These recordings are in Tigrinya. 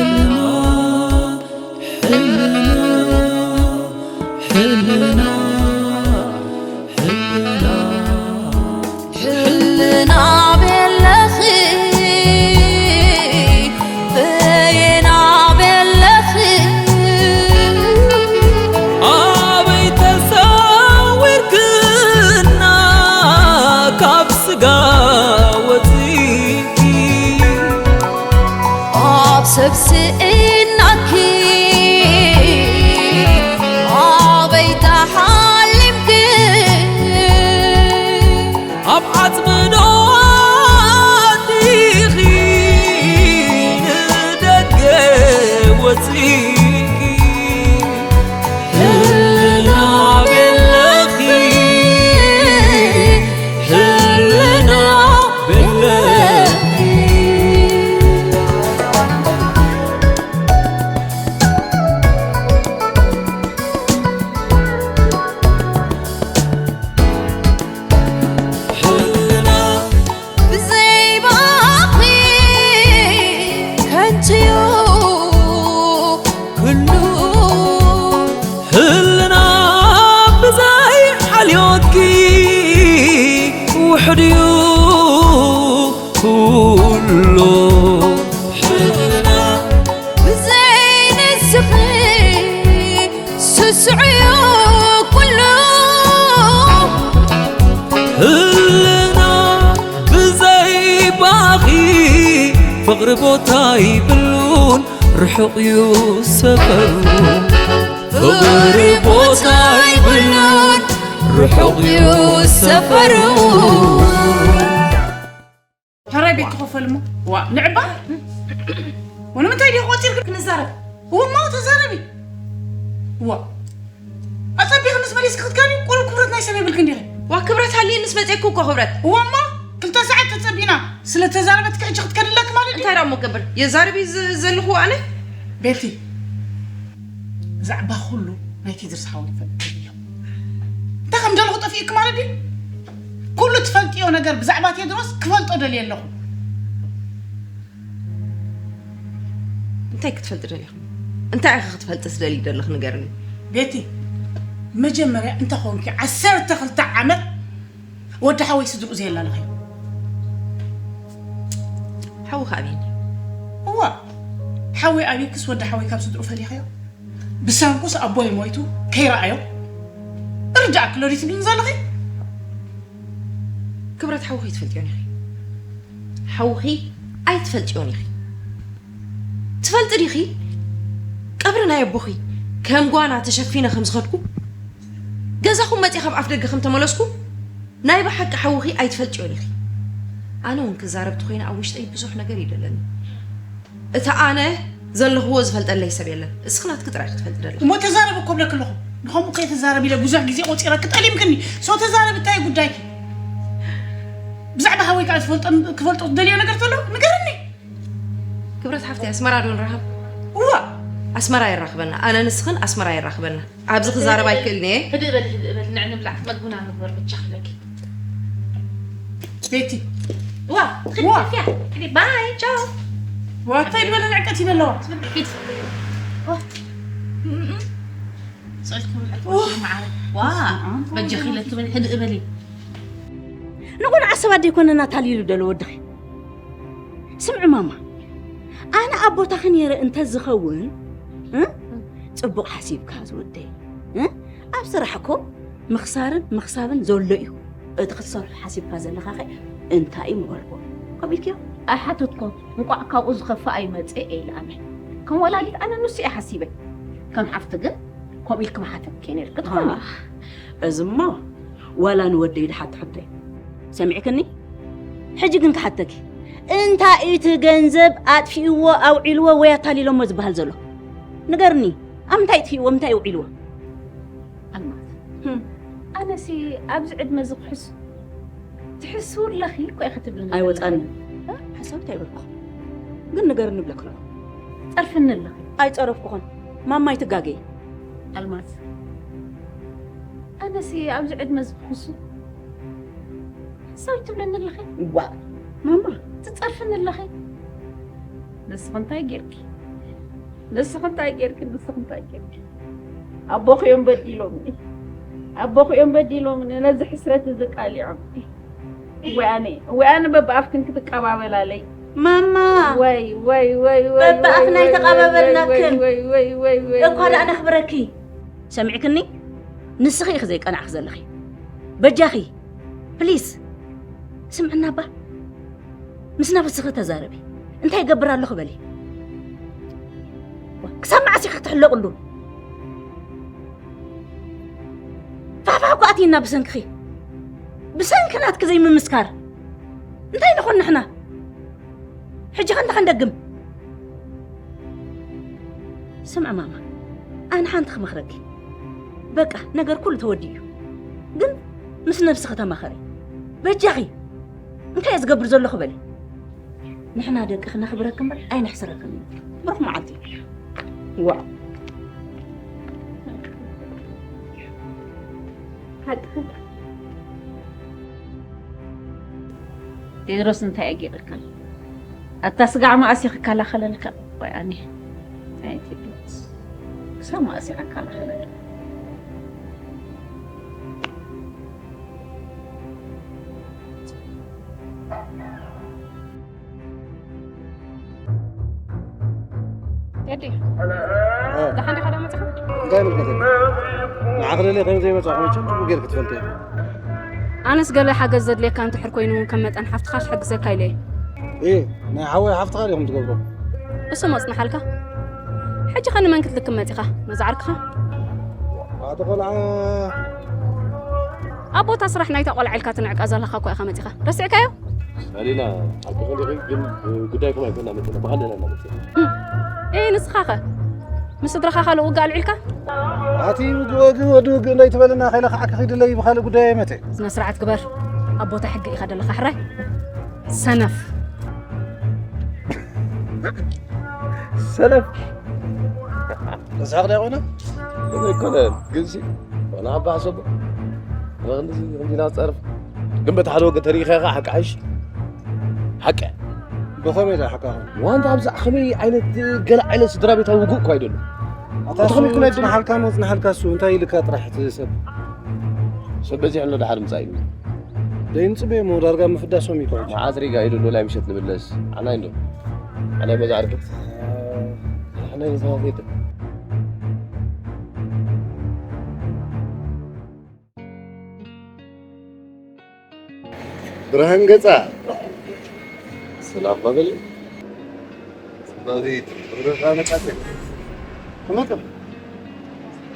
ሕልና፣ ሕልና፣ ሕልና፣ ሕልና ቤለኺ፣ በየና ቤለኺ፣ ኣበይ ተሰዊርክና ካብ ስጋ ወፂእኪ፣ ኣብ ሰብ ስኢናኪ ኣበይ ተሓሊምኪ? ኣብ ዓጽሚ ዶ ኣቲኺ ንደገ ወጺእኪ? ህልና ቤለኺ፣ ህልና ቤለኺ። ብዘይ ባኺ ከንቱ'ዩ ኩሉ። ህልና ብዘይ ሓልዮትኪ ውሑድ'ዩ ኩሉ። ህልና ብዘይ ንስኺ ስሱዕ'ዩ ኩሉ። ህልና ብዘይ ባኺ ፍቕሪ ቦታ ይብሉን ርሑቕ እዩ ሰፈሩ። ፍቕሪ ቦታ ይብሉን ርሑቕ እዩ ሰፈሩ። ሕራይ ቤት ክኸፈል እሞ። ዋ፣ ንዕባ? ወንምንታይ ዲኺ ቆጺርኪ ክንዛረብ? እወ እሞ ተዛረቢ። ዋ፣ ኣጸቢኽንስ መሊስኪ ክትከዲ ቁሩብ ክብረት ናይ ሰብ የብልክን ዲኺ? ዋ፣ ክብረት ሃልዩንስ መጼኩ እኮ ክብረት። እወ እሞ ክልተ ሰዓት ተጸቢና ስለ ተዛረበትኪ ሕጂ ክትከዲ ኣለኪ ማለት ድዩ? እንታይ ደኣ እሞ ክገብር? የዛርብ እዩ ዝ-፣ ዘለኹ ኣነ? ቤቲ፣ ብዛዕባ ኩሉ ናይቲ ዝርዝሓውን ይፈልጥ እዮ። እንታይ ከም ደለኹ ጠፊእኪ ማለት ድዩ? ኩሉ ትፈልጥዮ ነገር ብዛዕባ ቴድሮስ ክፈልጦ ደልየ ኣለኹ። እንታይ ክትፈልጢ ደሊኺ? እንታይ ኢኺ ክትፈልጢ ዝደሊ ደለኺ ንገርኒ። ቤቲ፣ መጀመርያ እንተ ኾንኪ ዓሰርተ ክልተ ዓመት ወዲ ሓወይ ስድርኡ ዘየላለኸዮ። ሓውኺ ኣብየኒ። እዋ፣ ሓወይ ኣብየክስ ወዲ ሓወይ ካብ ስድርኡ ፈሊኸዮ። ብሰንኩስ ኣቦይ ሞይቱ ከይረኣዮ እርዳእ ክሎ ድዩ ትብልኒ ዘለኺ? ክብረት ሓውኺ ኣይትፈልጥዮን ኢኺ። ሓውኺ ኣይትፈልጥዮን ኢኺ። ትፈልጢ ዲኺ? ቀብሪ ናይ ኣቦኺ ከም ጓና ተሸፊነ ከም ዝኸድኩ፣ ገዛኹም መጺኣ ካብ ኣፍ ደገ ከም ተመለስኩ፣ ናይ ብሓቂ ሓውኺ ኣይትፈልጥዮን ኢኺ። ኣነ እውን ክዛረብ ተኾይነ ኣብ ውሽጠይ ብዙሕ ነገር እዩ ደለኒ። እቲ ኣነ ዘለኽዎ ዝፈልጠለይ ሰብ የለን። እስኺ ናትኪ ጥራይ ክትፈልጢ ደለኺ። እሞ ተዛረቢ እኮ ብለኪ ኣለኹ። ንኸምኡ ከይተዛረቢ ኢለ ብዙሕ ግዜ ቆጺረኪ ጠሊምክኒ። ሶ ተዛረቢ፣ እንታይ እዩ ጉዳይኪ? ብዛዕባ ሓወይ ከኣ ዝፈልጦ፣ ክፈልጦ ዝደልዮ ነገር ተሎ ንገርኒ። ክብረት ሓፍተይ፣ ኣስመራ ዶ ንራኸብ? እዋ። ኣስመራ የራኽበና። ኣነ ንስኽን ኣስመራ የራኽበና። ኣብዚ ክዛረብ ኣይክእልን እየ። ህድእ በሊ፣ ህድእ በሊ። ንዕ ንብላዕ፣ መግብና ንግበር፣ ብቻ ክለኪ። ቤቲ። ዋ፣ ትኽዲ ዋ። ከፊያ። ትኽዲ፣ ባይ፣ ቻው። ዋ፣ እንታይ ዝበለ ንዕቀት እዩ ዘለዋ? ትኽዲ፣ ኪድ። ዋ። እም፣ እም። ጸልኩም፣ ዋ። ማዕረ። ዋ፣ በጃኺ ኢለኪ በሊ፣ ህድእ በሊ። ንቑልዓ ሰባት ደይኮነና ታሊሉ ደሎ ወድኺ። ስምዒ ማማ፣ ኣነ ኣብ ቦታኺ ነይረ እንተ ዝኸውን፣ እ? ጽቡቕ ሓሲብካ ዝወደይ፣ እ? ኣብ ስራሕ እኮ ምኽሳርን ምኽሳብን ዘሎ እዩ። እቲ ክትሰርሖ ሓሲብካ ዘለኻኸ እንታይ እዩ ምበልኩ? ከምኡ ኢልክዮ? ኣይሓተትኩን። እንቋዕ ካብኡ ዝኸፍእ ኣይመጽእ እየ ኢለ ኣነ። ከም ወላዲት ኣነ ንሱ እየ ሓሲበ። ከም ሓፍቲ ግን ከምኡ ኢልኪ ምሓተትኪ ነይርኪ ትኾኒ። ኣህ፣ እዝሞ ዋላ ንወደይ ድሓቶ ሕቶ እዩ። ሰሚዕክኒ? ሕጂ ግን ክሓተኪ፣ እንታይ እቲ ገንዘብ ኣጥፊእዎ፣ ኣውዒልዎ ወይ ኣታሊሎሞ ዝበሃል ዘሎ? ንገርኒ፣ ኣብ ምንታይ ኣጥፊእዎ፣ ምንታይ ኣውዒልዎ? ኣልማዝ፣ ህም። ኣነሲ ኣብዚ ዕድመ እዚ ክሕሱ፣ ትሕስው ኣለኺ እኮ ኢኺ ትብልኒ ኣይወጻንን። ዘለኺ። ሓሳብ እንታይ በልኩ? ግን ንገርኒ ብለኪ ኣለኹ። ትጸርፍኒ ኣለኺ። ኣይጸረፍኩኹን። ማማ ኣይትጋገዪ። ኣልማዝ፣ ኣነሲ ኣብዚ ዕድመ እዚ ክሕሱ፣ ሓሳብ ትብለኒ ኣለኺ። ዋ፣ ማማ። ትጸርፍኒ ኣለኺ። ንስኺ እንታይ ጌርኪ? ንስኺ እንታይ ጌርኪ? ንስኺ እንታይ ጌርኪ? ኣቦኺ እዮም በዲሎምኒ። ኣቦኺ እዮም በዲሎምኒ። ነዚ ሕስረት እዚ ቃሊዖምኒ። እወ ኣነ፣ እወ ኣነ በብኣፍክን ክትቀባበላለይ። ማማ! ወይ፣ ወይ፣ ወይ፣ ወይ፣ በብኣፍና ወይ፣ ወይ፣ ኣይተቐባበልናክን። ወይ፣ ወይ፣ ወይ፣ ወይ፣ እኳ ወይ። ደኣ ነኽብረኪ። ሰሚዕክኒ? ንስኺ ኢኺ ዘይቀናዕኪ ዘለኺ። በጃኺ፣ ፕሊስ፣ ስምዕና እባ። ምስ ነብስኺ ተዛረቢ። እንታይ ይገብር ኣለኹ በሊ። ክሳብ መዓስ ኢኺ ክትሕለቕሉ? ፋሕፋሕ እኮ ኣቲና ብሰንክኺ። ብሰንኪ ናትኪ ዘይምምስካር። እንታይ ንኾን ንሕና? ሕጂ ከ እንታይ ክንደግም? ስምዒ ማማ፣ ኣነ ሓንቲ ክመኽረኪ። በቃ፣ ነገር ኩሉ ተወዲኡ እዩ። ግን ምስ ነብስኺ ተማኸሪ። በጃኺ፣ እንታይ እየ ዝገብር ዘለኹ በሊ። ንሕና ደቅኺ ነኽብረኪ እምበር ኣይነሕስረክን እዩ። ብሩኽ መዓልቲ። ዋእ። ሓቂ። ቴድሮስ እንታይ ኣጌርካ? ኣታ ስጋዕ መኣስ እዩ ክከላኸለልካ? ቆይ ኣነ። ኣይ ቴድሮስ። ክሳብ መኣስ እዩ ክከላኸለልካ? ቴዲ፣ እ። ደሓን ዲኻ ዶ መጺኻ? እንታይ ምልከተኒ? ንዓኺ ደልየ ከም ዘይመጻኹ መቸም ጽቡቕ ጌርኪ ትፈልጢ ኢኺ። ኣነስ ገለ ሓገዝ ዘድልየካ እንድሕር ኮይኑ እውን ከም መጠን ሓፍትኻስ ሕግዘካ ኢለ እየ። እ፣ ናይ ሓወይ ሓፍትኻ ዲኹም ትገብሮ? እሱ መጽንሓልካ። ሕጂ ኸ ንመን ክትልክም መጺኻ? ነዛ ዓርክኻ? ኣቲ ቆልዓ። ኣብ ቦታ ስራሕ ናይታ ቆልዓ ኢልካ ትንዕቃ ዘለኻ እኮ ኢኻ መጺኻ። ረሲዕካዮ? ሰሊና፣ ሓቅኺ ዲኺ፣ ግን ጉዳይኩም ኣይኮና መጺና፣ ብኻልእ ኢና መጺና። እም፣ ኤይ፣ ንስኻኸ? ምስ ስድራኻ ካልእ ውግእ ኣልዒልካ? ኣቲ ውግእ፣ ወግእ፣ ወዲ ውግእ እንዳይትበልና፣ ከይለ ከዓ ክኺድለይ ብኻልእ ጉዳይ ኣይመተ። ስነ ስርዓት ግበር። ኣብ ቦታ ሕጊ ኢኻ ዘለኻ፣ ሕራይ? ሰነፍ። ሰነፍ። ተስሓቕ ዲያ ኮይና? ኣይኮነን፣ ግንሲ፣ ዋላ ሓባ ሓሰቦ። ኣነ ክንድዚ፣ ክንድዚ ኢና ዝጸርፍ። ግን በቲ ሓደ ወገን ተሪኢኻ ኢኻ ሓቂ ሓይሽ። ሓቂ። ብኸመይ ኢላ ሓቂ ኣኾን? ዋንታ ኣብዛ ከመይ ዓይነት ገለ ዓይነት ስድራ ቤታዊ ውግእ እኮ ኣይደሉን። ኣታ እቲ ከመይ እሱ ኩናይ ጽናሓልካ፣ መጽናሓልካ እሱ እንታይ ኢልካ ጥራሕ እቲ ሰብ? ሰብ በዚሕ ኣሎ ደሓር ምጻእ እዩ። ደይንጽበ እሞ ዳርጋ ምፍዳሶም እዩ። መዓዝ ሪጋ ኢሉ ሎላይ ምሸት ንምለስ። ኣና እንዶ። ኣና መዛ ዓርኪ። ኣና ይዘዋወጥ። ብርሃን ገጻ። ሰላም ባበል። ጽባሪት ብርሃን ቃተ። ከመይ ከም?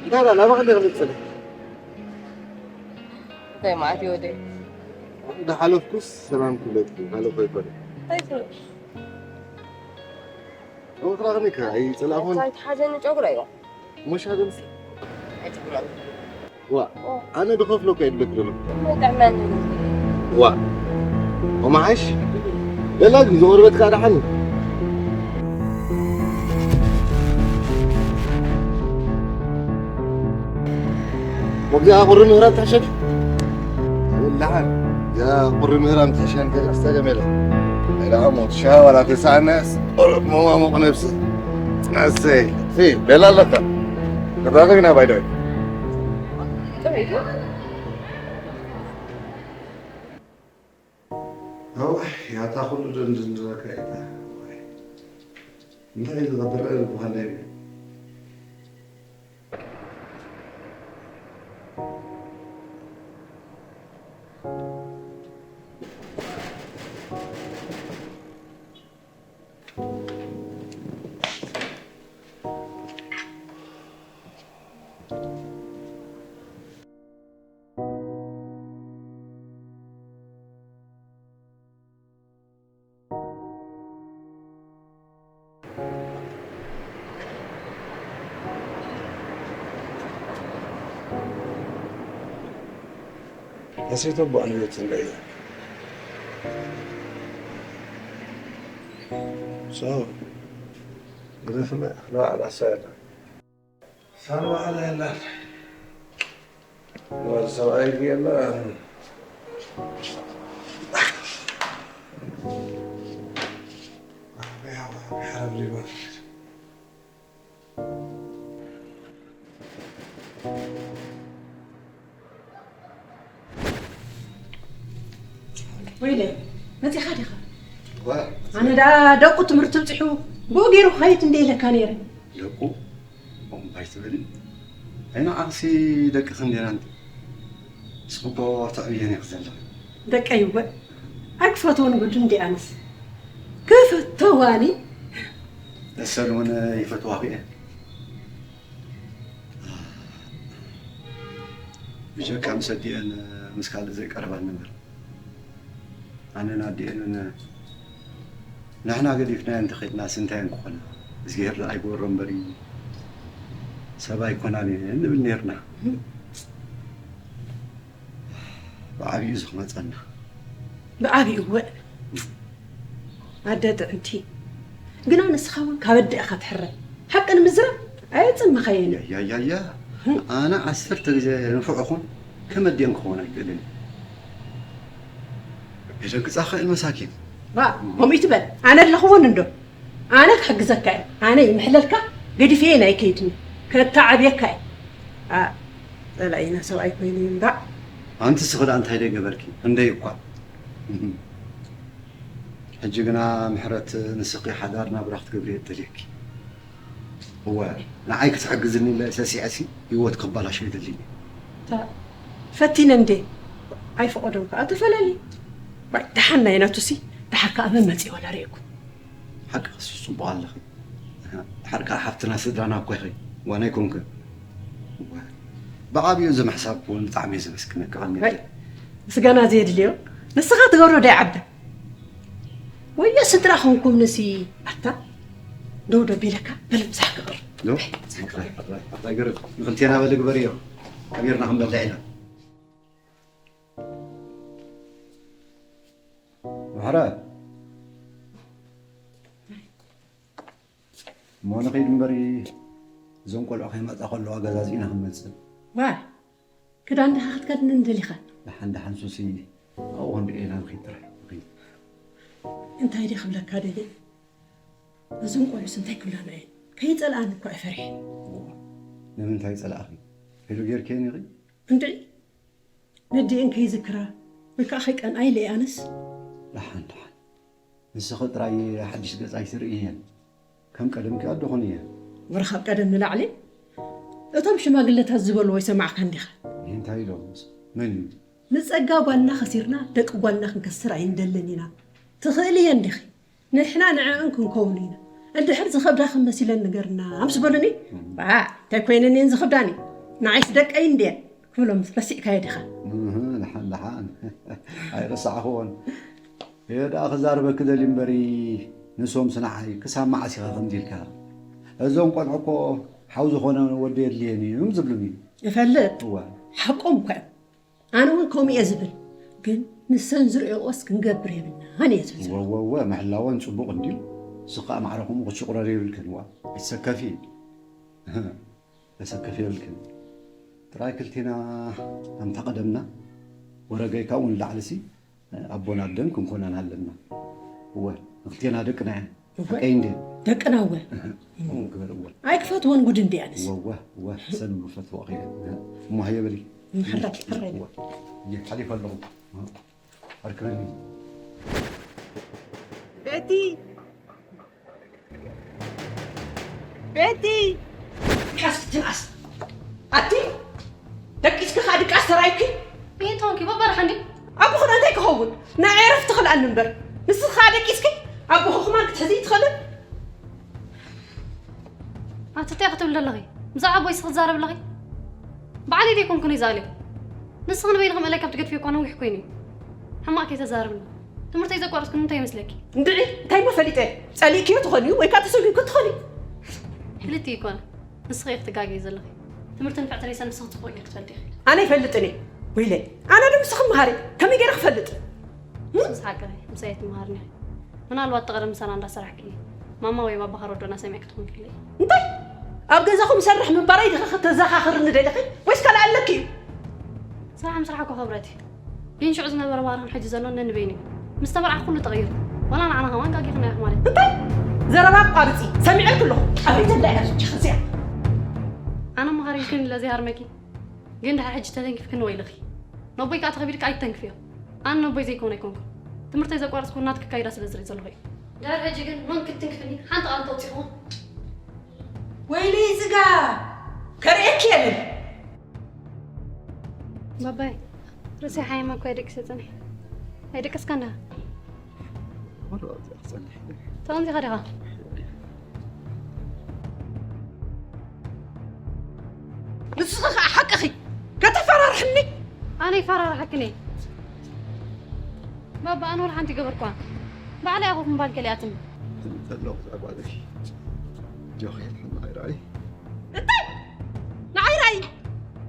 እንታይ ደኣ ናባኻ ደኣ ልጽል? እንታይ ማለት እዩ ወደይ? እንዳሓለፍኩስ ሰላም ክብለኩም፣ ሓለፎ ኣይኮነን። እንታይ ትብል? ጨጉርኻ ከመይ ከ? ኣይጸላእኩን? እንታይ ተሓዘኒ ጨጉረይ? ሞሻ ደምስ? ኣይትብላሉ። ዋ፣ ኦ። ኣነ ድኸፍሎ እኮ እየ ድበክ ዘሎ። እሞ ጥዕመኒ። ዋ፣ ኦማሓሽ? ደላ ግን ዝቆርበትካ ደሓን። ወግዚ ኣቑሪ ምህራም ተሐሸት? ወላሓን፣ ያ ቁሪ ምህራም ተሐሸን ከክስተ ጀሜለ። ሌላ ሞት ሻ ዋላ ተሳነስ፣ ቁርብ መማሙቕ ነብሲ። ኣሰይ፣ ሲ፣ ቤላ ኣለካ። ተራኺብና ባይ ደ ወይ። እዋይ፣ ያታ ኩሉ ደንድንድረካ ኢታ። እንታይ እዩ ዝገብር ዝበሃል? ኣሰይቶ ኣቦ ዕንበት እንዳ እያ። So፣ ግደፍና፣ ንባዕል ኣሳየላ። ሳልባ ኣላ የላን። ወዲ ሰብኣይ ግን የለን። ሓረብ ሊባኖስ። መጺኻ ዲኻ? ኣነ ዳ ደቁ ትምህርቲ ብጽሑ ብኡ ገይሩ ክኸይድ እንደ ኢለካ ነይረ። ደቁ እምባይ ትበሊ ኣይና ዓርሲ ደቂ ክንዴና እንዲ ስኹኮ ተዕብየን ይኽ ዘለኺ። ደቀይ እወ ኣይክፈትወን ጉድ እንዲ ኣነስ ክፍተዋኒ። እሰን እውን ይፈትዋኺ እየን። ብጀካ ምስ ኣዲአን ምስ ካልእ ዘይቀረባ ንበር። ኣነን ኣዲአንን ንሕና ገዲፍናየን እንተኸድናስ እንታይ እየን ክኾና? እዝግሄር ደኣ ይግበሮ እምበር እዩ ሰብ ኣይኮናን እየን ንብል ነርና። ብዓብዩ ዝኽመፀና። ብዓብዩ እወ ኣደ ጥዕምቲ ግና ንስኻ እውን ካብ ኣደ ኢኻ ትሕረ ሓቂ ንምዝራብ ኣየፅምኻየን እዩ። ያያያያ ኣነ ዓሰርተ ግዜ ንፉዕ እኹን ከም ኣዲአን ክኸውን ኣይክእልን እዩ። የደንግፃ ኽእል መሳኪን። ዋ ከምኡ ይትበል ኣነ ኣለኽዎን እንዶ ኣነ ክሕግዘካ እየ ኣነ ይምሕለልካ ገዲፈየ ናይ ከይድኒ ከተዓብየካ እየ። ጸላኢና ሰብኣይ ኮይኑ እዩ እምባእ። ኣንቲ ስኽዳ እንታይ ደይ ገበርኪ ክንደይ እኳ ሕጂ ግና ምሕረት ንስኺ ሓዳር ናብራ ክትገብሪ እየ እደልየኪ። እወ ንዓይ ክትሕግዝኒ ኢለ ሰሲዐሲ ህይወት ከበላሾ ኣይደልን እየ። ታ ፈቲነ እንዴ ኣይፈቐዶን ከኣ ተፈላለዩ። ዋይ ደሓን ናይ ናቱሲ ደሓር ከኣ መን መጺኡ ኣላርእየኩም። ሓቅኺ ጽቡቕ ኣለኺ። ድሓር ከኣ ሓፍትና ስድራና እኮ ኢኺ ዋና ኣይኮንክን። ብዓብዩ እዚ ምሕሳብ ክውን ብጣዕሚ እዩ ዘመስግነኪ ቀኒለ። ምስጋና ዘየድልዮ ንስኻ ትገብሮ ዶ ይዓቢ። ወዮ ስድራ ኾንኩም ንሲ ኣታ ደው ዶ ቢለካ በል ምሳሕ ክቕር። ዶ? ኣባይ ገረብ ንኽልቴና በል ግበርዮ። ሓቢርና ክንበልዕ ኢና። ምሕረት እሞ ንኸይድ እምበሪ እዞም ቆልዑ ከይመፃ ከለዋ ገዛዚእና ክንመፅእ። ዋይ ክዳን ድኻ ክትከድንን ደሊኻ? ደሓን ደሓን ሱሲ ኣብኡ ክንሪኦ ኢና ንኸይድ ጥራሕ። እንታይ ድየ ክብለካ ደልየ እዞም ቆልዑስ እንታይ ክብላና እየን? ከይፀልኣኒ እኳ እየ ፈሪሐ። ንምንታይ ፀላእኺ? ፌሎ ጌርክየን ኢኺ? እንድዒ ነዲኤን ከይዝክራ ወይ ከዓ ከይቀንኣ ኢለ እየ ኣነስ። ደሓን ደሓን ንስኺ ጥራይ ሓድሽ ገፅ ኣይትርእይየን። ከም ቀደምኪ ኣደኹን እየ። ወረ ካብ ቀደም ንላዕሊ እቶም ሽማግለታት ዝበልዎ ኣይሰማዕካን ዲኻ? እንታይ ኢሎምስ? መን እዩ? ንፀጋ ጓልና ከሲርና ደቂ ጓልና ክንከስር ኣይንደልን ኢና። ትኽእሊ እየን ዲኺ? ንሕና ንዐኣን ክንከውን ኢና። እንድሕር ዝኸብዳኽን መሲለን ንገርና ምስ በሉኒ፣ ባእ እንታይ ኮይነን እየን ዝኸብዳኒ? ንዓይስ ደቀይ እንድየን ክብሎምስ ረሲዕካዮ ዲኻ? እህ፣ ደሓን ደሓን ኣይረሳዕኽዎን። እየ ደኣ ክዛረበኪ ደልዩ እምበሪ ንሶምስ ንዓይ ክሳብ መዓስ ኢኻ ከምዚ ኢልካ? እዞም ቆልዑ እኮ ሓው ዝኾነ ወዲ የድልየን እዩ እዮም ዝብሉኒ። እፈልጥ። እወ። ሓቆም እኮ እዮም። ኣነ እውን ከምኡ እየ ዝብል፣ ግን ንሰን ዝርእዮኦስ ክንገብር የብልናን እየ ዝብል ዘለኹ። ወወወ፣ ምሕላወን ጽቡቕ እንድዩ። ንስኺ ከኣ ማዕረ ከምኡ ክትሽቑረሪ የብልክን። ዋእ፣ ኣይትሰከፊ። ተሰከፊ የብልክን። ጥራይ ክልቴና ከምታ ቀደምና፣ ወረገይ ካብኡ ንላዕሊሲ ኣቦን ኣደን ክንኮነን ኣለና። እወ፣ ንክልቴና ደቅና እየን። እወ። ሓቀይ እንዴ? ደቅና እወ። እህ፣ እሞ ግበር እወ። ኣይክፈትወን ጉድ እንዴ ኣነስ። እወ፣ እወ፣ እወ፣ ሰን እሞ ፈትወ ኸይደ። እሞ ሃየ በሊ። እም፣ ሕራይ፣ ሕራይ። እወ። እየ፣ ሓሊፈ ኣለኹ። ኣርክበኒ። ቤቲ! ቤቲ! ድቃስ ክትንኣስ። ኣቲ! ደቂስኪ ከኣ ድቃስ ተራይኪ? እንታይ ትኾንኪ? በበረኻ እንዲ? ኣቦኽና እንታይ ክኸውን? ንዓይ ዕረፍቲ ክልኣኒ እምበር። ንስኺ ከኣ ደቂስኪ ኣቦኺ ከማን ክትሕዚ ትኽእሊ? ኣቲ እንታይ ክትብሊ ኣለኺ? ብዛዕባ ኣቦይ ስኺ ትዛረቢ ኣለኺ? ባዕለይ ደይኮንኩ ነይ ዝኣልዮ። ንስኺ ንበይንኺ ምእላይ ካብ ትገድፍዮ እኳ ነዊሕ ኮይኑ እዩ። ሕማቕ ከይተዛረብኒ። ትምህርተይ ዘቋረጽኩ ንምንታይ ይመስለኪ? እንድዒ፣ እንታይ እሞ ፈሊጠ? ጸሊእክዮ ትኾኒ ወይ ከኣ ተሰጒግኪ ትኾኒ። ክልቲኡ ይኮነ። ንስኺ ኢኺ ትጋገዪ ዘለኺ። ትምህርቲ ንፍዕቲ ሬሳ ንስኺ ጽቡቕ ጌርኪ ትፈልጢ ኢኺ። ኣነ ኣይፈልጥን እየ። ወይለይ፣ ኣነ ዶ ምስኺ መሃሪ? ከመይ ገይረ ክፈልጥ? ንስኺ ምስ ሓቂ ኢኺ፣ ምሳይ ኣይትመሃርን ኢኺ። ምናልባት እቲ ቀደም ምሳና እንዳሰራሕኪ ማማ ወይ ባባኻ ረዶና ሰሚዕኪ ትኾን ክኢለ እየ። እንታይ? ኣብ ገዛኹም እሰርሕ ምንባረይ ዲኺ ከተዘኻኽርኒ ደሊኺ ወይስ ካልእ ኣለኪ እዩ? ስራሕ ምስራሕ እኮ ክብረት እዩ። ግን ሽዑ ዝነበረ ባህርኽን ሕጂ ዘሎን ነንበይኑ እዩ። ምስ ተመርዓኺ ኩሉ ተቐይሩ። ዋላ ንዓና ከማን ጋጊኽና ኢኺ ማለት እዩ። እንታይ? ዘረባ ኣቋርጺ። ሰሚዐልኪ ኣለኹ። ኣበይ ዘላ እያ እዛ ጅኽ እዚኣ? ኣነ መሃር ኢልክኒ ኢለ ዘይሃርመኪ። ግን ድሓር ሕጂ ተተንኪፍክኒ ወይልኺ። ነቦይ ከኣ ተኸቢድኪ ኣይትተንክፍዮ። ኣነ ነቦይ ዘይከውን ኣይኮንኩን። ትምህርተይ ዘቋረጽኩ ናትኪ ኣካይዳ ስለ ዝርኢ ዘለኹ እዩ። ድሕሪ ሕጂ ግን መን ክትትንክፍኒ ሓንቲ ቃል እንተውጺኹ። ወይለይ ስጋ ከርእየኪ የለን። ባባይ፣ ርእሰይ ሓይማ እኮ ኣይደቅሰ ጸኒሐ። ኣይደቀስካን ዲኻ? ተቐምጢኻ ዲኻ? ንስኺ ኸዓ ሓቅኺ ከተፈራርሕኒ። ኣነ ይፈራርሓክን እየ። ባባ፣ ኣነ ወላ ሓንቲ ገበርኳ። ባዕላ እያ ኮፍ ምባል ከሊኣትኒ። ዘለኹ ዛጓለፊ ጆኺ ሓና ኣይረኣይ እንታይ ንዓይ ራእይ?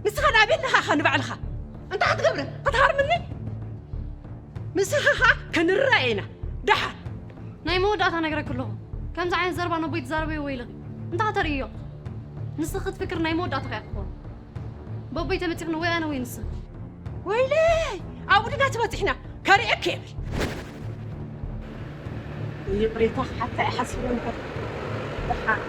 ንስኻ ናብ ኣለኻ ኸ ንባዕልኻ እንታይ ክትገብረ? ክትሃርምኒ? ምሳኻ ኸ ክንረአ ኢና። ደሓን ናይ መወዳእታ ነግረክ ኣለኹ። ከምዚ ዓይነት ዘረባ ነቦይ ትዛረበዮ ወይልኺ። እንታይ ከተርእዮ? ንስኺ ክትፍክር ናይ መወዳእታ እያ ክትኸውን። በቦይ ተመጺኽኒ ወይ ኣነ ወይ ንስኺ። ወይለይ ኣብኡ ድና ትበጺሕና ከርእየክ የብል። ይቕሬታ ክሓታ ይሓስብ ነበር። ደሓን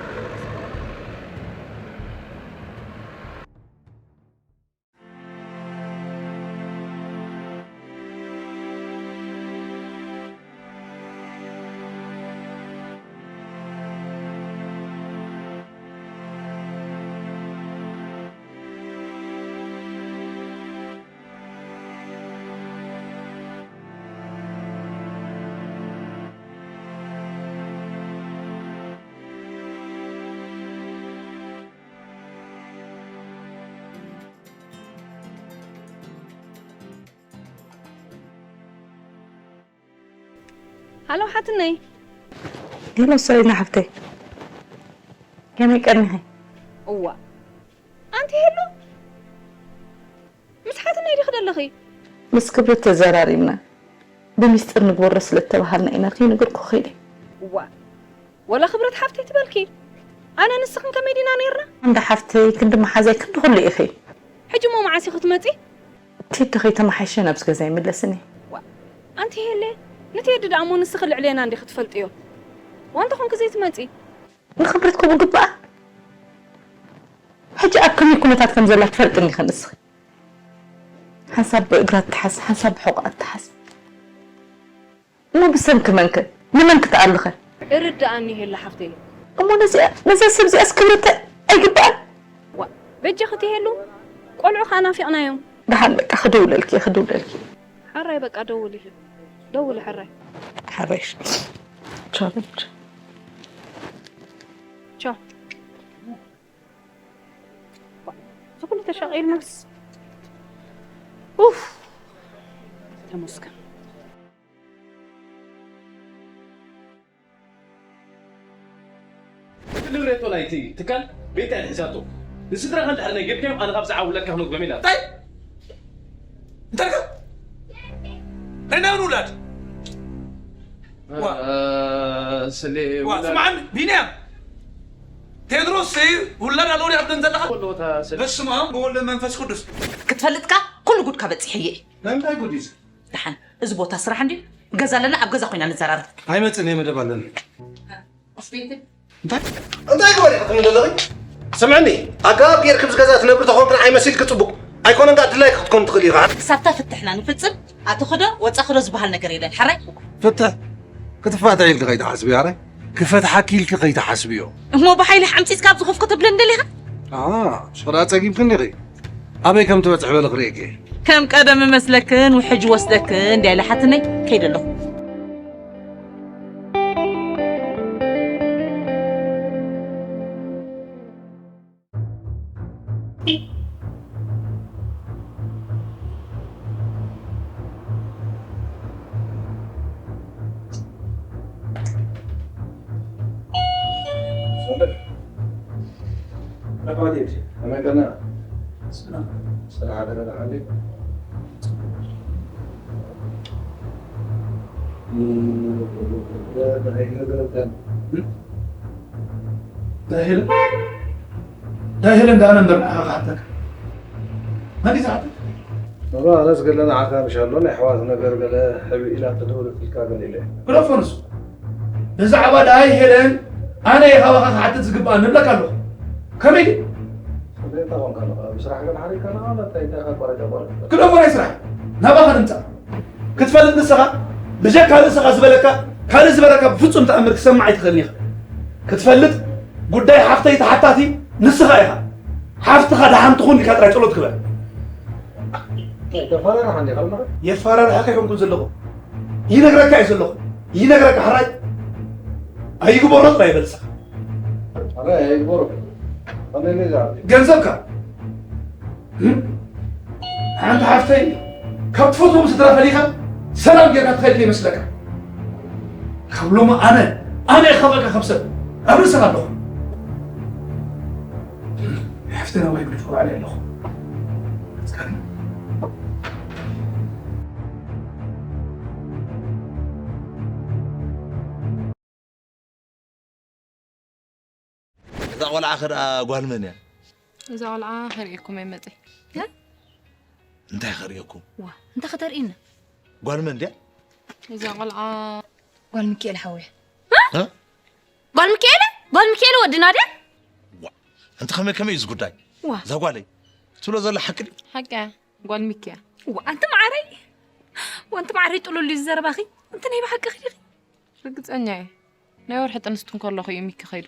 ሃሎ ሓትነይ። ሄሎ ሰሊና ሓፍተይ፣ ከመይ ቀኒኺ? እዋ ኣንቲ ሄሉ፣ ምስ ሓትነይ ዲኺ ደለኺ? ምስ ክብረት ተዘራሪብና ብሚስጥር ንግበሮ ስለ እተባሃልና ኢና ከይነገርኩ ከይደ። እዋ ወላ ክብረት ሓፍተይ ትበልኪ፣ ኣነ ንስኽን ከመይ ዲና ነይርና? እንዳ ሓፍተይ ክንዲ መሓዛይ ክንዲ ኩሉ ኢኺ። ሕጂ እሞ መዓስ ኢኺ ክትመጺ? ቴዲ ከይተመሓየሸ ናብዚ ገዛ ኣይምለስን እየ። ኣንቲ ሄለ፣ ንቴዲ ደኣ እሞ ንስኺ ልዕሌና እንዲኺ ትፈልጥዮ። ዋንታ ኾንኪ ዘይትመጺ? ንኽብረት ከምኡ ግብኣ። ሕጂ ኣብ ከመይ ኩነታት ከም ዘላ ትፈልጥኒ ኢኺ ንስኺ። ሓንሳብ ብእግራ ትሓዝ፣ ሓንሳብ ብሕቖኣ ትሓዝ። እሞ ብሰንኪ መንከ? ንመን ክትኣልኸ? እርድኣኒ ሄለ ሓፍተይ። እሞ ነዚኣ ነዛ ሰብ እዚኣስ ክብረት ኣይግብኣን? ዋ በጃኺ ትሄሉ ቆልዑ ኸኣ ናፊቕናዮም። ደሓን በቃ ክድውለልኪ እየ ክድውለልኪ። ሓራይ በቃ ደውሊ ደውሊ ሓራይ። ሓራይ ቻለንጅ ቻው። እዚ ኩሉ ተሻቒልናስ ኡፍ ተመስገን። እቲ ንብረት ናይቲ ትካል ቤት ዕዳ ሒዛቶ። ንስድራኻ እንድሕር ነጊርካዮም ኣነ ካብ ዝዓውለካ ክነግሮም ኢላ። እንታይ? እንታይ ኢልካ? ናይ ናበን ውላድ? ዋ። ዋ፣ ስምዓኒ ቢንያም። ቴድሮስ ውላድ ኣለዎ ድዩ ኣብ ደም ዘለኻ? በስመ ኣብ ወወልድ መንፈስ ቅዱስ። ክትፈልጥካ ኩሉ ጉድካ በጺሐ እየ። ናይ ምንታይ ጉድ እዩ እዚ? ደሓን እዚ ቦታ ስራሕ እንድዩ ገዛ ኣለና ኣብ ገዛ ኮይና ንዘራረብ። ኣይመጽእን እየ መደብ ኣለኒ። ኣስቤትን እንታይ እንታይ ግበር ኢኺ ትብሊ ዘለኺ? ስምዕኒ ኣገባብ ጌርኪ ኣብዚ ገዛ ትነብሪ ተኾንኪ ንዓይ መሲልኪ ጽቡቕ ኣይኮነን ከኣ ድላይኪ ክትኮኒ ትኽእሊ ኢኺ። ክሳብታ ፍትሕና ንፍጽም ኣቲ ክዶ ወጻ ክዶ ዝበሃል ነገር የለን ሕራይ። ፍትሕ ክትፋትሒ ኢልኪ ከይትሓስብዮ ሕራይ ክፈትሓኪ ኢልኪ ከይትሓስብዮ። እሞ ብሓይሊ ሓምጺጽካ ኣብዚ ኮፍ ክትብለኒ ደሊኻ? ኣሃ ሽኽላ ጸጊብክኒ ኢኺ ኣበይ ከም ትበጽሒ በሊ ክርእየኪ እየ። ከም ቀደም እመስለክን ውሕጅ ወስደክን ድያ ኢላ ሓትነይ ከይደ ኣለኹ። ዳሄለ ዳሄለ እንዳነ እምበር ንዓኻ ክሓተካ መን እዩ ዝሓተካ? እባ ኣነስ ገለ ንዓኻ ምሽ ኣሎ ናይ ኣሕዋት ነገር ገለ ሕብእ ኢላ ተደውለት ኢልካ ገለ ኢለ እየ። ግደፎ ንሱ ብዛዕባ ዳይ ሄለን ኣነ እየ ካባኻ ክሓትት ዝግባእ ንብለካ ኣለኹ። ከመይ ድዩ? ከመይ እንታይ ኮንካ ኣለኻ? ብስራሕ ግን ሓሪፍካ ኣለኻ? እንታይ እንታይ ኢኻ ኣቋሪጽ ኣቋሪጽ? ግደፎ ናይ ስራሕ ናባኻ ንምጻእ ክትፈልጥ ንስኻ ብጀካ ርእስኻ ዝበለካ ካልእ ዝበለካ ብፍጹም ተኣምር ክትሰምዕ ኣይትኽእልን ኢኻ። ክትፈልጥ ጉዳይ ሓፍተይ ተሓታቲ ንስኻ ኢኻ። ሓፍትኻ ደሓን ትኹን ኢልካ ጥራይ ጸሎት ግበር። ተፈራርሓ እንዲኻ ኣለኻ? የፈራርሓካ ኣይኮንኩን ዘለኹ። ይነግረካ እየ ዘለኹ። ይነግረካ ሕራይ ኣይግበሮ ጥራይ ይበልስኻ። ኣረ ይግበሩ። ኣነ ነዛ ገንዘብካ ሓንቲ ሓፍተይ ካብ ትፈትዎም ስድራ ፈሊኻ ሰላም ጌርካ ትኸይድ ከይመስለካ። ካብ ሎሚ ኣነ ኣነ እየ ከበካ ካብ ሰብ ኣብ ርእስኻ ኣለኹ። ሓፍተይ ናባይ ግደፎ ባዕለይ ኣለኹ። እዛ ቆልዓ ከ ደኣ ጓል መን እያ? እዛ ቆልዓ ከርእየኩም እየ መፅእ። እንታይ ከርእየኩም? ዋ እንታይ ከተርእይና? ጓል መን ድያ? እዛ ቆልዓ ጓል ሚካኤል ሓወያ። እ? ጓል ሚካኤል? ጓል ሚካኤል ወድና ድያ? ዋ፣ እንተ ከመይ ከመይ እዩ እዚ ጉዳይ? ዋ እዛ ጓለይ ትብሎ ዘላ ሓቂ ድዩ? ሓቂ እያ። ጓል ሚኪ እያ። ዋ ኣንቲ ማዓረይ። ዋ ኣንቲ ማዓረይ ጥሉል እዩ ዘረባኺ። ኣንቲ ናይ ብሓቂ ኺዲኺ? ርግፀኛ እየ። ናይ ወርሒ ጥንስቲ እንከለኹ እዩ ሚኪ ከይዱ።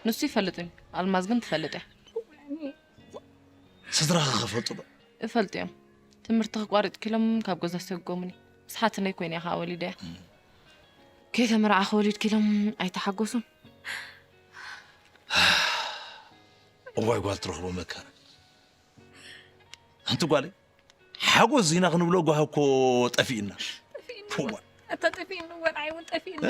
ንሱ ይፈልጥ እዩ። ኣልማዝ ግን ትፈልጥ እያ። ስድራኺ ክፈልጡ ዶ? እፈልጥ እዮም። ትምህርቲ ክቋርጥ ኪሎም ካብ ገዛ ሰጎሙኒ። ምስ ሓትነይ ኮይነ እየ ከዓ ወሊደያ። ከይተመርዓኹ ወሊድ ኪሎም ኣይተሓጎሱን። እዋይ ጓል ትረኽቦ መከራ። ኣንቲ ጓለይ ሓጎስ ዚና ክንብሎ ጓህ እኮ ጠፊእና። ዋ ኣታ ጠፊእኒ ወርዓይ እውን ጠፊእኒ።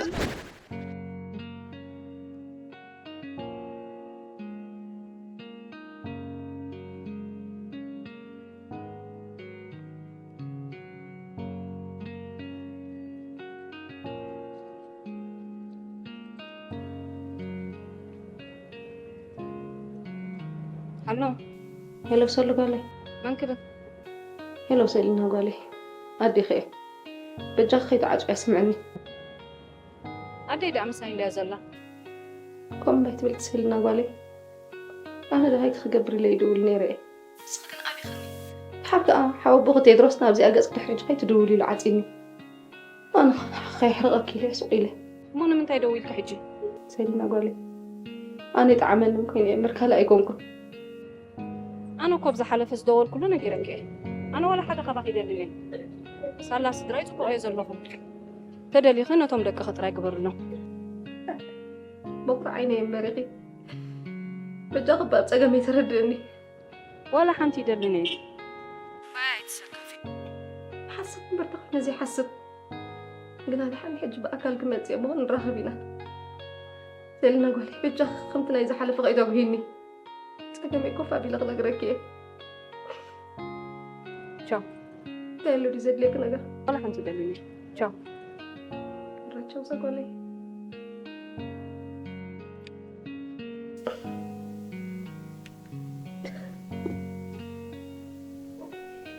ኣሎ ሄሎ ሰሉ ጓለይ። መን ክብል? ሄሎ ሰሊና ጓለይ። ኣዴኺ እየ። በጃኺ ከይትዓጽውያ ስምዕኒ። ኣደይ ደኣ ምሳይ እንድያ ዘላ። ከምኡ እንታይ ትብሊ ሰሊና ጓለይ? ኣነ ደሃይኪ ክገብር ኢለ ይድውል ነይረ እየ። ንስኺ ግን ኣቢኽኒ። ድሓር ከኣ ሓወቦኺ ቴድሮስ ናብዚኣ ገጽኪ ድሕሪ ሕጂ ከይትድውሊ ኢሉ ዓጺኒ። ኣነ ከየሕርቐኪ ኢለ ስቕ ኢለ። እሞ ንምንታይ ደዊልኪ ሕጂ? ሰሊና ጓለይ፣ ኣነ ይጥዓመኒ ኮይነ እየ እምበር ካልእ ኣይኮንኩን። ኣነ እኮ ኣብ ዝሓለፈ ዝደወልኩሉ ነጊረኪ እየ። ኣነ ዋላ ሓደ ካባኺ ይደሊ እየ። ሳላ ስድራይ ጽቡቕ እየ ዘለኹ። ተደሊኺ ነቶም ደቅኺ ጥራይ ግበርሎም። በኩር ዓይነይ እምበር ኢኺ። በጃኺ እባ ኣብ ጸገመይ ተረድእኒ። ዋላ ሓንቲ ይደልን እየ። ይሓስብ እምበር ተኾይነ ዘይሓስብ። ግና ድሓን ሕጂ ብኣካል ክመጽእ እሞ ንራኸብ ኢና። ሰሊና ጓለይ በጃኺ ከምቲ ናይ ዝሓለፈ ከይተጉሂኒ። ጸገመይ ኮፍ ኣቢለ ክነግረኪ እየ። ቻው። እንታይ ኣሎ ድዩ ዘድልየኪ ነገር? ዋላ ሓንቲ ይደልን እየ። ቻው። ራቻው ሰጓለይ።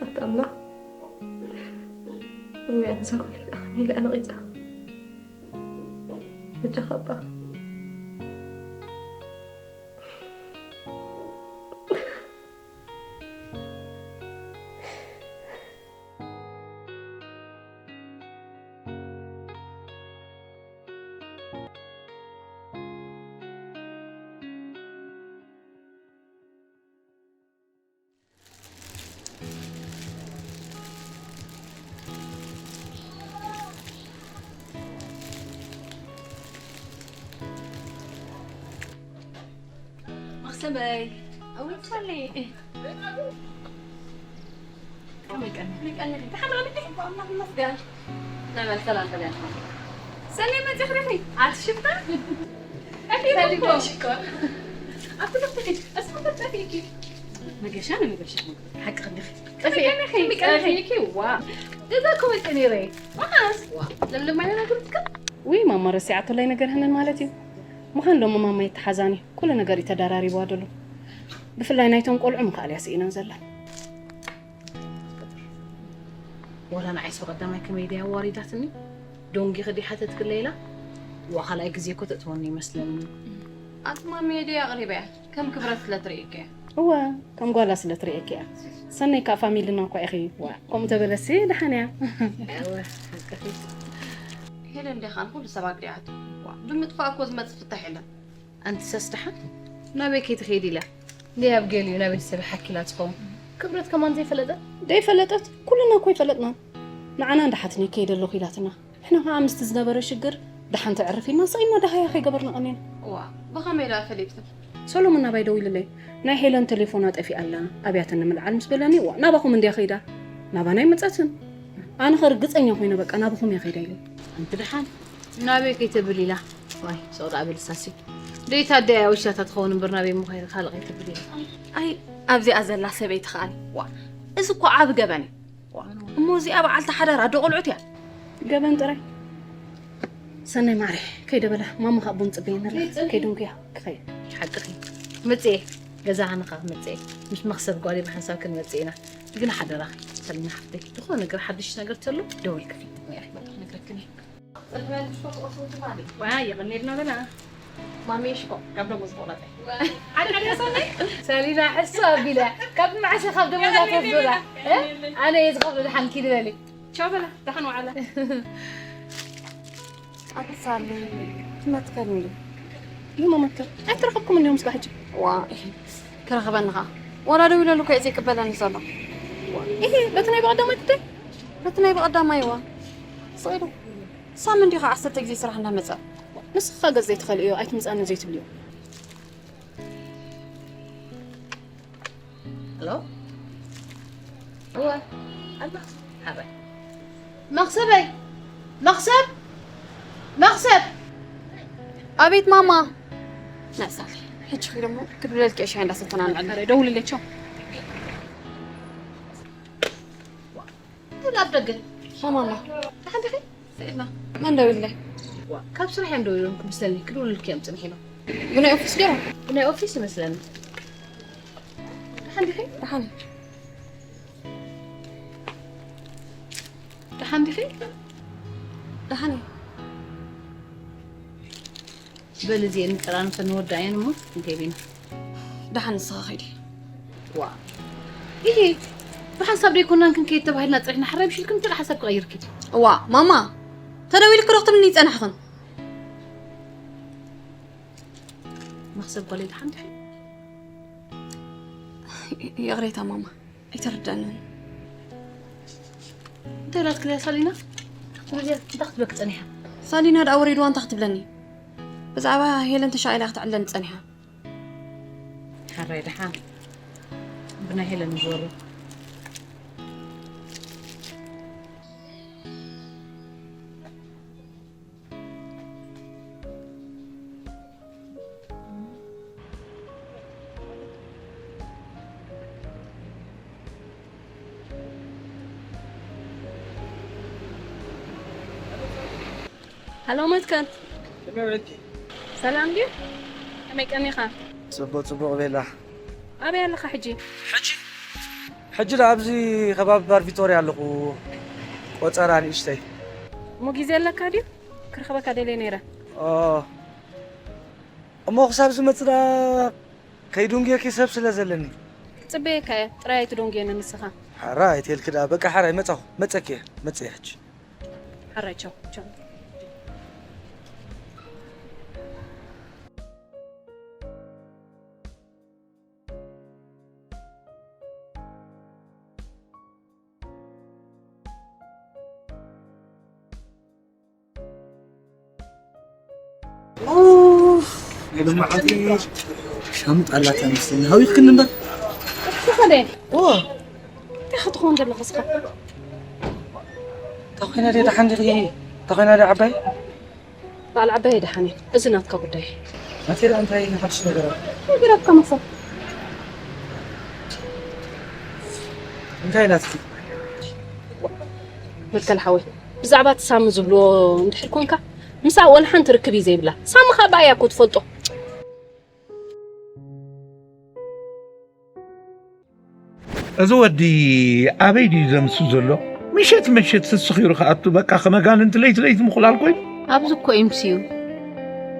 ኣታ ኣምላኽ እዚኣ ንዛ ጓለይ ኣኽሚለ ኣነቒጻ። በጃኻ እባ። መኽሰበይ ኣውልፋለይ። ከመይ ቀኒ? ከመይ ቀኒ? ደሓን ኣለኺ? ብኣምላኽ ይመስገን። ነበል ሰላም በልያ። ሰለይ መፂኽሪኺ? ኣቲ ሽፍታ? ሰሊም ሽኮር። ኣብቲ ልኽትኺ፣ እስሚ ተጠፊእኪ። መገሻ ንመገሻ ሓቂ ክንዲኺ። ጠፊእኪ፣ ጠፊእኪ፣ ዋ። ገዛ እኮ መፂእ ነይረ። መዓስ? ዋ፣ ለምለም ኣይነገርትካ? ውይ፣ ማማ ረሲዓቶ ላይ ነገር ህንን ማለት እዩ። ምዃን ሎሚ ማማ ይተሓዛኒ። ኩሉ ነገር እዩ ተደራሪብዋ ደሎ። ብፍላይ ናይቶም ቆልዑ ምኽኣል እያ ስኢነን ዘላ። ወላ ንዓይስ ብቐዳማይ ከመይ ድያ ኣዋሪዳትኒ? ዶንጊ ክዲ ሓተትክለይ ኢላ? ዋ፣ ካልኣይ ግዜ እኮ ተእትወኒ ይመስለኒ። ኣቲ ማሚ ድያ ኣቕሪበያ? ከም ክብረት ስለ ትርእየኪ እያ። እወ፣ ከም ጓላ ስለ ትርእየኪ እያ። ሰነይ ከኣ ፋሚልና እኳ ኢኺ። ዋ፣ ከምኡ ተበለሲ ደሓን እያ። እወ፣ ሓቅኺ። ሄለን እንዲያ ኻን ኩሉ ሰብ ኣግዲዓቶ። ዋ፣ ብምጥፋእ እኮ ዝመጽእ ፍታሕ የለን። ኣንቲ ሰስ ደሓን ናበይ ከይትኸይድ ኢላ? እንዲያ ኣብ ገሊኡ ናብ ቤተሰብ ሓኪላ ትኸውን። ክብረት ከማን ዘይፈለጠት? ዘይፈለጠት? ኩልና እኮ ይፈለጥና። ንዓና እንዳ ሓትነይ ከይደ ኣለኹ ኢላትና። ንሕና ኸዓ ምስቲ ዝነበረ ሽግር ደሓን ተዕርፍ ኢልና ስቕ ኢልና ደሃያ ከይገበርና ቀኒና። ዋ፣ ብኸመይ ደኣ ፈሊጥክን? ሰሎሙን ናባይ ደዊሉለይ። ናይ ሄለን ቴሌፎና ጠፊኣ ኣላ፣ ኣብያተን ንምልዓል ምስ በለኒ፣ ዋ፣ ናባኹም እንድያ ከይዳ። ናባና ኣይመጸትን። ኣነ ኸ ርግጸኛ ኮይነ በቃ ናባኹም እያ ከይዳ ኢለ። ኣንቲ ደሓን ናበይ ከይተብል ኢላ? ዋይ፣ ሶቕ ደኣ በል ሳሲ። ደይታ ኣደያ ውሻታ ትኸውን እምበር ናበይ እሞ ከይዳ ካልእ ከይተብል ኢላ። ኣይ፣ ኣብዚኣ ዘላ ሰበይቲ ኸኣኒ። ዋ፣ እዚ እኮ ዓቢ ገበን እዩ። ዋ፣ እሞ እዚኣ በዓልቲ ሓዳር ኣዶ ቆልዑት እያ። ገበን ጥራይ። ሰናይ ማዕረ፣ ከይደ በላ፣ ማማ ካብ ቡን ጽበየና ኣላ። ከይደ ጽበይ። ከይደንኩ እያ ክኸይድ። ሓቅኺ። መጽኤ፣ ገዛ ሃንኻ መጽኤ። ምስ መኽሰብ ጓለይ ብሓንሳብ ክንመጽእ ኢና። ግን ሓደራኺ፣ ሰሊና ሓፍተይ፣ ዝኾነ ነገር ሓድሽ ነገር ተሎ ደውልክኒ። ነግረክኒ። ዋ፣ የቐኔልና በላ። ማሜ ሽኮ፣ ካብ ደሞዝ ቆረጸ። ሓደ ሓደ ሰናይ። ሰሊና ሕሶ ኣቢላ፣ ካብ መዓስ ካብ ደሞዛ ተፍብላ? እ? ኣነ እየ ዝኸፍል፣ ሓንኪ ዝበሊ። ቻው በላ፣ ደሓን ዋዕላ። ኣቲ ሳሊ፣ ትመትከኒ ዶ? ይህ መመከር። ኣይተረኸብኩም እንዲኹም እስካዕ ሕጂ። ዋ፣ ክረኽበኒ ኸዓ። ወላ ደው ኢለሉ እኮ እዩ ዘይቅበለኒ ዘሎ። ዋ፣ ይሄ በቲ ናይ ብቐዳማይ ጉዳይ? በቲ ናይ ብቐዳማይ ዋ። ስቕ ኢሉ። ሳሚ እንዲኻ ዓሰርተ ግዜ ስራሕ እንዳመጸ። ንስኻ ገጽ ዘይትኸልእዮ፣ ኣይትምጻኒ ዘይትብልዮ። ሄሎ? እወ፣ ኣለኹ። ሓበይ። መኽሰበይ! መኽሰብ! መኽሰብ! ኣቤት ማማ። ናይ ሳሊ፣ ሕጂ ኺድ እሞ ክድውለልኪ እየ፣ ሻሂ እንዳሰተና ንዕልል። ኧረ፣ ደውልለይ፣ ቻው። ዋ፣ እንታይ ኣብ ደገ? ኦ ማማ። ደሓን ዲኺ? ስኢልና። መን ደዊሉለይ? ዋ፣ ካብ ስራሕ እዮም ደዊሎም ክመስለኒ፣ ክድውልልኪ እዮም ጽኒሖም። ብናይ ኦፊስ ድዮም? ብናይ ኦፊስ ይመስለኒ። ደሓን ዲኺ? ደሓን እየ። ደሓን ዲኺ? ደሓን እየ። በል እዚኤን ጥራን ከንወዳእየን እሞ ክንከይድ ኢና። ደሓን ንስኻ ኸይዲ። ዋ። ኢሂ፣ ብሓንሳብ ደይኮናን ክንከይድ ተባሂልና ጸኒሕና፣ ሕራይ ብሽልክን ትል ሓሳብ ክቐይር ኪድ። እዋ፣ ማማ፣ ተደዊልኪ ዶ ክትብልኒ ይጸናሕኽን? መኽሰብ ጓለይ ደሓን ዲኺ? ይቕሬታ ማማ፣ ኣይተረድኣንን። እንታይ ኢላትኪ ድያ ሳሊና? ክትብልያ እንታይ ክትብለኪ ጸኒሓ? ሳሊና ደኣ ወሪድዋ እንታይ ክትብለኒ? ብዛዕባ ሄለን ተሻቒላ ክትዕለኒ ጸኒሓ። ሓራይ ደሓን ብናይ ሄለን ይዞሩ። ሃሎ መትከል። ከመይ ውዒልኪ? ሰላም ድዩ? ከመይ ቀኒኻ? ጽቡቕ፣ ጽቡቕ ቤላ። ኣበይ ኣለኻ ሕጂ? ሕጂ? ሕጂ ደኣ ኣብዚ ከባቢ ባር ቪቶርያ ኣለኹ። ቆጸራ ንእሽተይ። እሞ ግዜ ኣለካ ድዩ? ክረኽበካ ደልየ ነይረ። ኦ። እሞ ክሳብ ዝመጽእ ደኣ ከይዱንግየኪ ሰብ ስለ ዘለኒ። ክጽበየካ እየ፣ ጥራይ ኣይትደንጉየኒ ንስኻ። ሓራይ ኣይትልኪ ደኣ፣ በቃ ሓራይ መጻኹ፣ መጸኪ እየ፣ መጸ እየ ሕጂ። ሓራይ ቻው፣ ቻው። ኡፍ፣ ናይ ሎማዓንቲ ሻምጣ ኣላታ መሰለኒ። ሃዊኽክኒ እምበር። ዝኾነ። ኦ። እንታይ ክትኸውን ዘለኻ እስኻ? እንታይ ኮይና ድያ ደሓን ዲኺ? እንታይ ኮይና ድያ ዓባይ? በዓል ዓባይ ደሓን እየ። እዚ ናትካ ጉዳይ። ናተይ ደኣ እንታይ ሓድሽ ነገር ኣሎ? ነገር ኣብካ መሰል። እንታይ ናትኪ? መትከል ሓወይ፣ ብዛዕባ እቲ ሳሚ ዝብልዎ እንድሕር ኮንካ፣ ምስኣ ወላ ሓንቲ ርክብ እዩ ዘይብላ። ሳሚ ኸኣ ብኣያ እኮ ትፈልጦ። እዚ ወዲ ኣበይ ድዩ ዘምሱ ዘሎ? ምሸት ምሸት ስስኺሩ ክኣቱ፣ በቃ፣ ከመ ኣጋንንቲ ለይቲ ለይቲ ምኹላል ኮይኑ። ኣብዚ እኮ እዩ ምስዩ።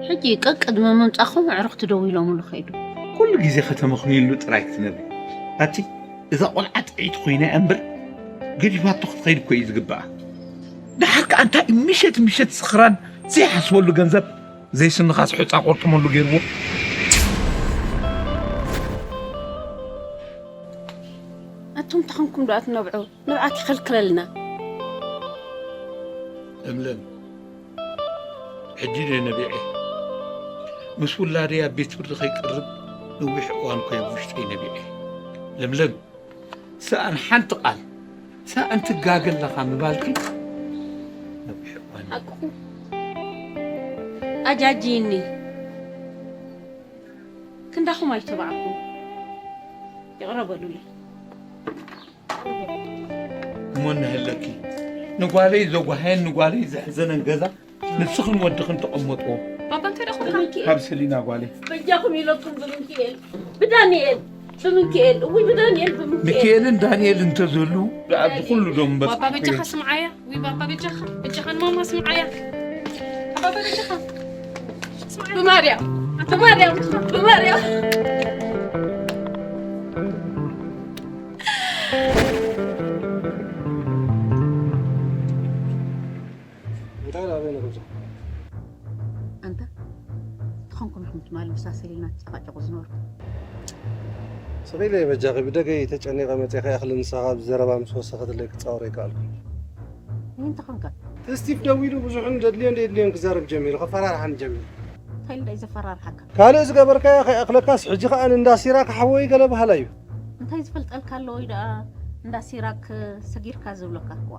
ሕጂ ቀቅድሚ ምምጻኹም ኣዕሩኽቲ ደው ኢሎምሉ ከይዱ። ኩሉ ግዜ ከተመኽንይሉ ጥራይ ክትነብሪ። ኣቲ እዛ ቆልዓ ጥዕይቲ ኮይና እያ እምበር፣ ገዲፋቶ ክትኸይድ እኮ እዩ ዝግብኣ። ደሓር ከኣ እንታይ ምሸት ምሸት ስኽራን ዘይሓስበሉ ገንዘብ ዘይስንኻስ ሑጻ ቆርጥመሉ ገይርዎ። ኣቱም ተኾንኩም ዶ ኣትነብዑ? ንብዓት ይኸልክለልና። ለምለም፣ ሕጂ ድየ ነቢዐ? ምስ ውላደይ ኣብ ቤት ፍርዲ ከይቀርብ ነዊሕ እዋን እኮ እየ ኣብ ውሽጠይ ነቢዐ። ለምለም፣ ሰኣን ሓንቲ ቃል፣ ሰኣን ትጋገ ኣለኻ ምባልኪ ነዊሕ እዋን። ሓቅኹ። ኣጃጅይኒ። ክንዳኹም ኣይተባዕኩም። ይቕረ በሉለይ። እሞ እንሀለኪ፣ ንጓለይ ዘጓሃየን ንጓለይ ዘሕዘነን ገዛ ንስኽን ወድኽን ተቐመጥዎ። ባባ፣ እንታይ ደኣ ኮንካ? ካብ ሰሊና ጓለይ። በጃኹም ኢለኩም ብምንክኤል፣ ብዳንኤል፣ ብምንክኤል፣ እውይ፣ ብዳንኤል፣ ብምንክኤል። ሚካኤልን ዳንኤልን እንተዝህሉ፣ ኣብዚ ኩሉ ዶም ባባ፣ በጃኻ በጻሕኩ። ስምዓያ። ውይ፣ ባባ፣ በጃኻ፣ በጃኻ ንማማ ስምዓያ። ባባ፣ በጃኻ። ስምዓያ። ብማርያም፣ ብማርያም፣ ብማርያም። እንታይ ኢላ ኣበይ ነግብዞ? ኣንታ፣ ተኾንኩም ኢኹም ትማሊ ምሳ ሰሊና ትጨቃጨቁ ዝነበርኩም። ስቕ ኢለ እየ በጃኺ፣ ብደገ እየ ተጨኒቐ መፂኤ፣ ከይኣኽሊ ንስኻ ብዘረባ ምስ ወሰኸትለይ ክፃወር ኣይከኣልኩን። እንታይ ተኾንካ? እቲ ስቲፍ ደዊሉ ብዙሕን ዘድልዮን ዘየድልዮን ክዛረብ ጀሚሩ፣ ከፈራርሓኒ ጀሚሩ። እንታይ ኢሉ ደኣ እዩ ዘፈራርሓካ? ካልእ ዝገበርካዮ ከይኣኽለካስ፣ ሕጂ ከኣ ንእንዳ ሲራክ ሓወይ ገለ በሃላይ እዩ። እንታይ ዝፈልጠልካ ኣሎ ወይ ደኣ እንዳ ሲራክ ሰጊርካ ዝብለካ? ዋ፣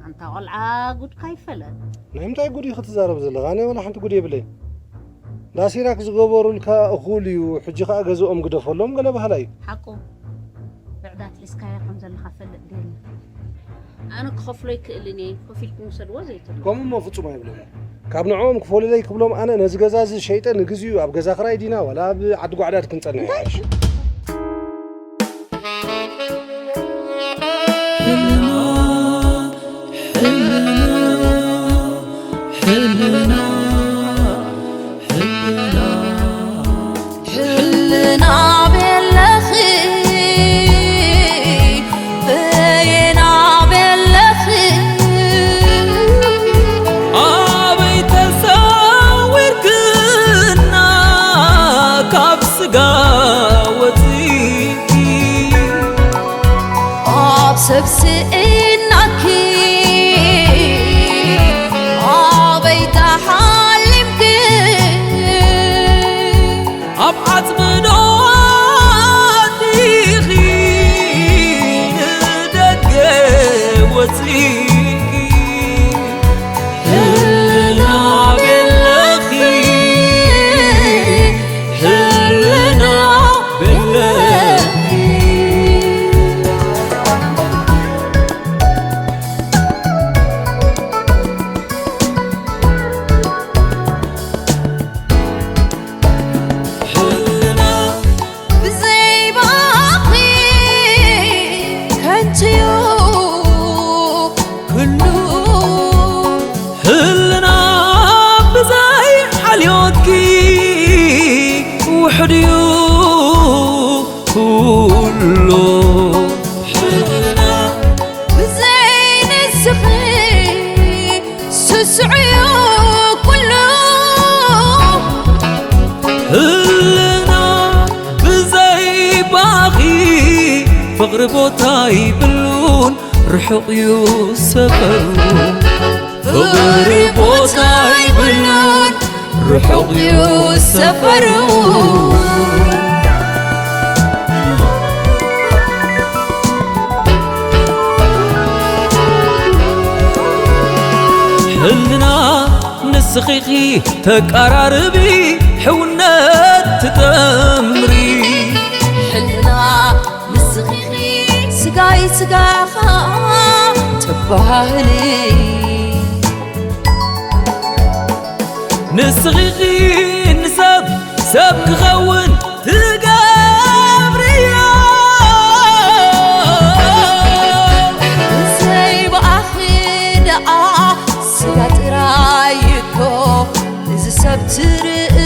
ኣንታ ቆልዓ ጉድካ ይፈለጥ። ናይ ምንታይ ጉድ እዩ ክትዛረብ ዘለኻ? ኣነ ዋላ ሓንቲ ጉድ የብለይን። እንዳ ሲራክ ዝገበሩልካ እኹል እዩ፣ ሕጂ ከኣ ገዝኦም ግደፈሎም ገለ በሃላይ እዩ። ሓቁ፣ ብዕዳ ኣትሊስካያ ከም ዘለኻ ፈልጥ ደሊ። ኣነ ክኸፍሎ ኣይክእልን እየ፣ ከፊልኩም ውሰድዎ ዘይትብሉ። ከምኡ እሞ ፍጹም ኣይብሎምን። ካብ ንዕኦም ክፈልለይ ክብሎም ኣነ ነዚ ገዛ እዚ ሸይጠ ንግዚኡ ኣብ ገዛ ክራይ ዲና ዋላ ኣብ ዓዲ ጓዕዳድ ክንጸንሕ ይሓይሽ። ሕልና፣ ሕልና፣ ሕልና፣ ሕልና። ሕልና ቤለኺ፣ በየና ቤለኺ፣ ኣበይ ተሰዊርክና ካብ ስጋ ወፂእኪ፣ ኣብ ሰብ ስኢናኪ ኣበይ ተሓሊምኪ፣ ኣብ ዓጽሚ ዶ ኣቲኺ ንደገ ወጺእኪ፣ ህልና ቤለኺ። ሕልና ቤለኺ። ሕልና ብዘይ ባኺ ከንቱ'ዩ ኩሉ። ሕልና ብዘይ ሓልዮትኪ ውሑድ'ዩ ኩሉ። ሕልና ብዘይ ንስኺ ስሱዕ'ዩ ኩሉ። ሕልና ብዘይ ባኺ ፍቕሪ ቦታ ይብሉን ርሑቕ እዩ ሰፈሩ። ፍቕሪ ቦታ ይብሉን ርሑቕ እዩ ሰፈሩ። ሕልና ንስኺ ኢኺ ተቀራርቢ ሕውነት ትጠምሪ። ሕልና ንስኺ ኢኺ ስጋይ ስጋኻ ትበሃህሊ። ንስኺ ኢኺ ንሰብ ሰብ ክኸውን ትገብርዮ። ብዘይ ብኣኺ ደኣ ስጋ ጥራይ እኮ እዚ ሰብ ትርኢ።